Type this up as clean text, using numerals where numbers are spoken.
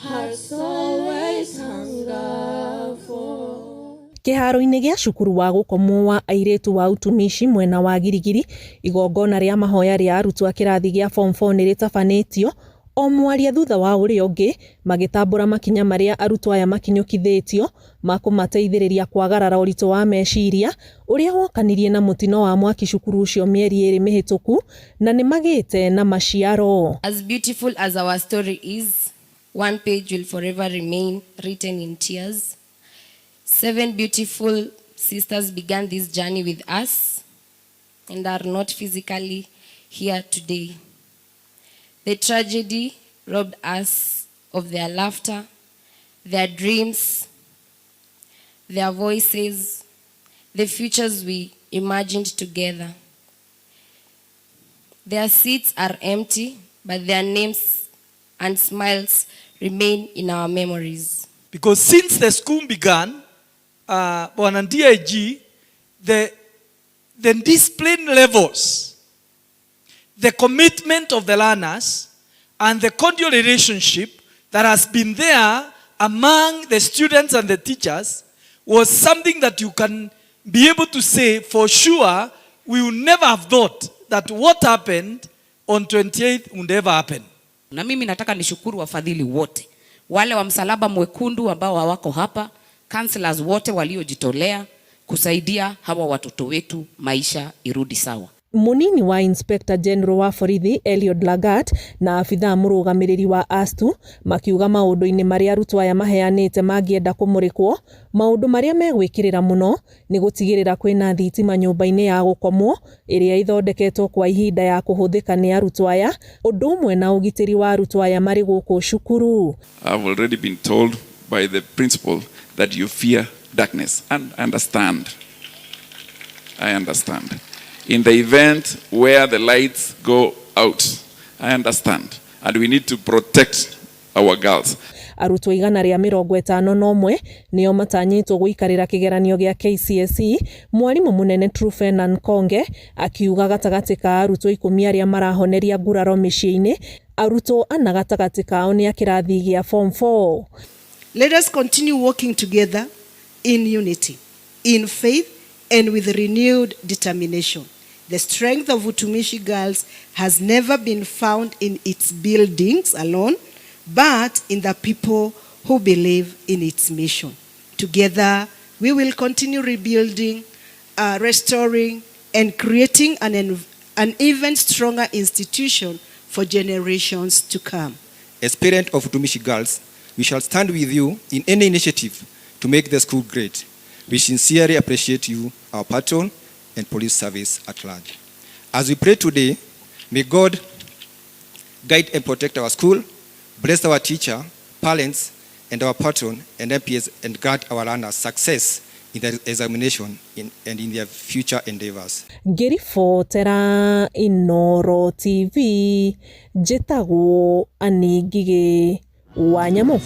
Hearts always hunger for. Kĩharo-inĩ gĩa cukuru wa gũkomwo wa airĩtu wa Utumishi mwena wa Girigiri, igongona rĩa mahoya rĩa arutwo a kĩrathi gĩa form 4 nĩ rĩtabanĩtio, o mwaria thutha wa ũrĩa ũngĩ magĩtambũra makinya marĩa arutwo aya makinyũkithĩtio ma kũmateithĩrĩria kwagarara ũritũ wa meciria ũrĩa wokanirie na mũtino wa mwaki cukuru ũcio mĩeri ĩrĩ mĩhĩtũku na nĩ magĩte na maciaro. As beautiful as our story is, one page will forever remain written in tears. Seven beautiful sisters began this journey with us and are not physically here today. The tragedy robbed us of their laughter, their dreams, their voices, the futures we imagined together. Their seats are empty, but their names and smiles remain in our memories. Because since the school began, Bwana DIG, the discipline levels, the commitment of the learners, and the cordial relationship that has been there among the students and the teachers was something that you can be able to say for sure we would never have thought that what happened on 28th would ever happen. Na mimi nataka nishukuru wafadhili wote wale wa Msalaba Mwekundu ambao hawako hapa, counselors wote waliojitolea kusaidia hawa watoto wetu maisha irudi sawa. Munini wa Inspector General wa borithi Eliud Lagat na abithaa mũrũgamĩrĩri wa ASTU makiuga maũndũ-inĩ marĩa arutwo aya maheanĩte mangĩenda kũmũrĩkwo, maũndũ marĩa megwĩkĩrĩra mũno nĩ gũtigĩrĩra kwĩna thitima nyũmba-inĩ ya gũkomwo ĩrĩa ĩthondeketwo kwa ihinda ya kũhũthĩka nĩ arutwo aya, ũndũ ũmwe na ũgitĩri wa arutwo aya marĩ gũkũ cukuru. I've already been told by the principal that you fear darkness, and understand. I understand. In the event where the lights go out, I understand. And we need to protect our girls. Arutwo 151 nĩo matanyĩtwo gũikarĩra kĩgeranio gĩa KCSE, mwarimũ mũnene Truphena Nkonge akiuga gatagatĩ ka arutwo 10 arĩa marahoneria nguraro mĩciĩ-inĩ, arutwo 4 gatagatĩ kao nĩ a kĩrathi gĩa form 4. Let us continue working together in unity, in faith, and with renewed determination. The strength of Utumishi Girls has never been found in its buildings alone, but in the people who believe in its mission. Together, we will continue rebuilding, restoring, and creating an even stronger institution for generations to come. As parent of Utumishi Girls, we shall stand with you in any initiative to make the school great. We sincerely appreciate you, our patron, and police service at large. As we pray today, may God guide and protect our school, bless our teacher, parents, and our patron and MPs, and grant our learners success in their examination and in their future endeavors. Ngĩribotera Inooro TV, njĩtagwo Annie Ngigĩ wa Nyamũ.